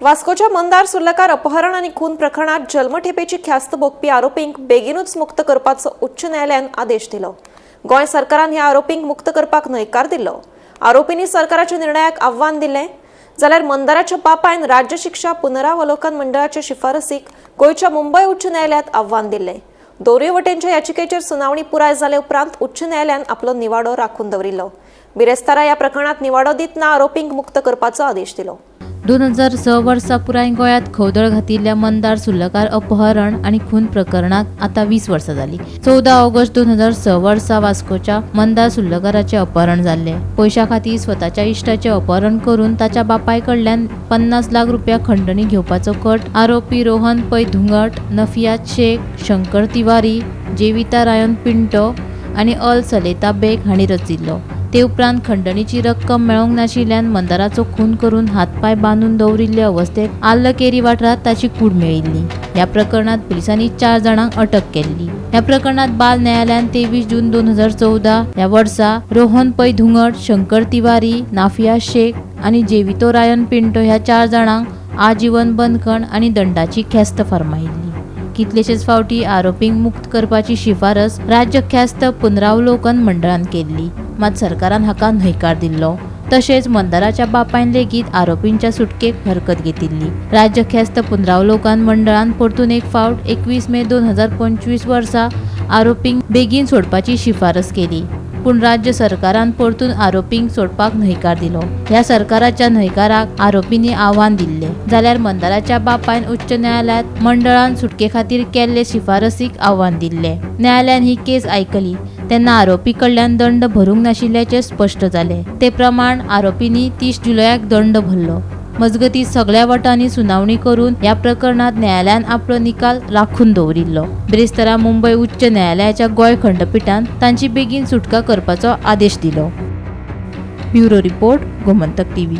वास्कोच्या मंदार सुर्लकार अपहरण आनी खून प्रकरणात जल्मठेपेची ख्यास्त भोगपी आरोपींक बेगीनूच मुक्त करपाचो उच्च न्यायालयान आदेश दिलो. गोंय सरकारान ह्या आरोपींक मुक्त करपाक न्हयकार दिल्लो. आरोपींनी सरकाराच्या निर्णयाक आव्हान दिलें जाल्यार मंदाराच्या बापायन राज्य शिक्षा पुनरावलोकन मंडळाच्या शिफारसीक गोंयच्या मुंबय उच्च न्यायालयात आव्हान दिल्लें. दोनूय वटेनच्या याचिकेचेर सुनावणी पुराय जाले उपरांत उच्च न्यायालयान आपलो निवाडो राखून दवरिल्लो. बिरेस्तारा ह्या प्रकरणात निवाडो दितना आरोपींक मुक्त करपाचो आदेश दिलो. 2006 वर्सा पुराय गोंयांत खवदळ घातिल्ल्या मंदार सुर्लकार अपहरण आनी खून प्रकरणाक आतां 20 वर्सां जालीं. 14 ऑगस्ट 2006 वर्सा वास्कोच्या मंदार सुर्लकाराचें अपहरण जाल्लें. पयशां खातीर स्वताच्या इश्टाचें अपहरण करून ताच्या बापाय कडल्यान 50 लाख रुपया खंडणी घेवपाचो कट आरोपी रोहन पै धुंगट, नफियात शेख, शंकर तिवारी, जेविता रायन पिंटो आनी अल सलेता बेग हांणी रचिल्लो. ते उपरांत खंडणीची रक्कम मेळोवंक नाशिल्ल्यान मंदाराचो खून करून हातपांय बांदून दवरिल्ले अवस्थेत आल्लकेरी वाठारांत ताची कूड मेळिल्ली. ह्या प्रकरणांत पुलिसांनी 4 जाणांक अटक केल्ली. ह्या प्रकरणांत बाल न्यायालयान 23 जून 2014 ह्या वर्सा रोहन पै धुंगट, शंकर तिवारी, नाफिया शेख आनी जेवितो रायन पिंटो ह्या 4 जाणांक आजीवन बंदखण आनी दंडाची ख्यास्त फर्मायिल्ली. कितलेशेच फावटी आरोपींक मुक्त करपाची शिफारस राज्य ख्यास्त पुनरावलोकन मंडळान केल्ली, मात सरकारान हाका न्हयकार दिल्लो. तशेंच मंदाराच्या बापायन लेगीत आरोपींच्या सुटकेक हरकत घेतिल्ली. राज्य ख्यास्त पुनरावलोकन मंडळान परतून एक फावट 21 मे 2025 वर्सा आरोपींक बेगीन सोडपाची शिफारस केली, पूण राज्य सरकारान परतून आरोपींक सोडपाक न्हयकार दिलो. ह्या सरकाराच्या न्हयकाराक आरोपींनी आव्हान दिल्लें, जाल्यार मंदाराच्या बापायन उच्च न्यायालयांत मंडळान सुटके खातीर केल्ले शिफारसीक आव्हान दिल्लें. न्यायालयान ही केस आयकली तेन्ना आरोपी कडल्यान दंड भरूंक नाशिल्ल्याचें स्पश्ट जालें. ते प्रमाण आरोपींनी 30 जुलयाक दंड भरलो. मजगतीं सगळ्या वटांनी सुनावणी करून ह्या प्रकरणांत न्यायालयान आपलो निकाल राखून दवरिल्लो. बिरेस्तारा मुंबय उच्च न्यायालयाच्या गोंय खंडपिठान तांची बेगीन सुटका करपाचो आदेश दिलो. Bureau report, Gomantak TV.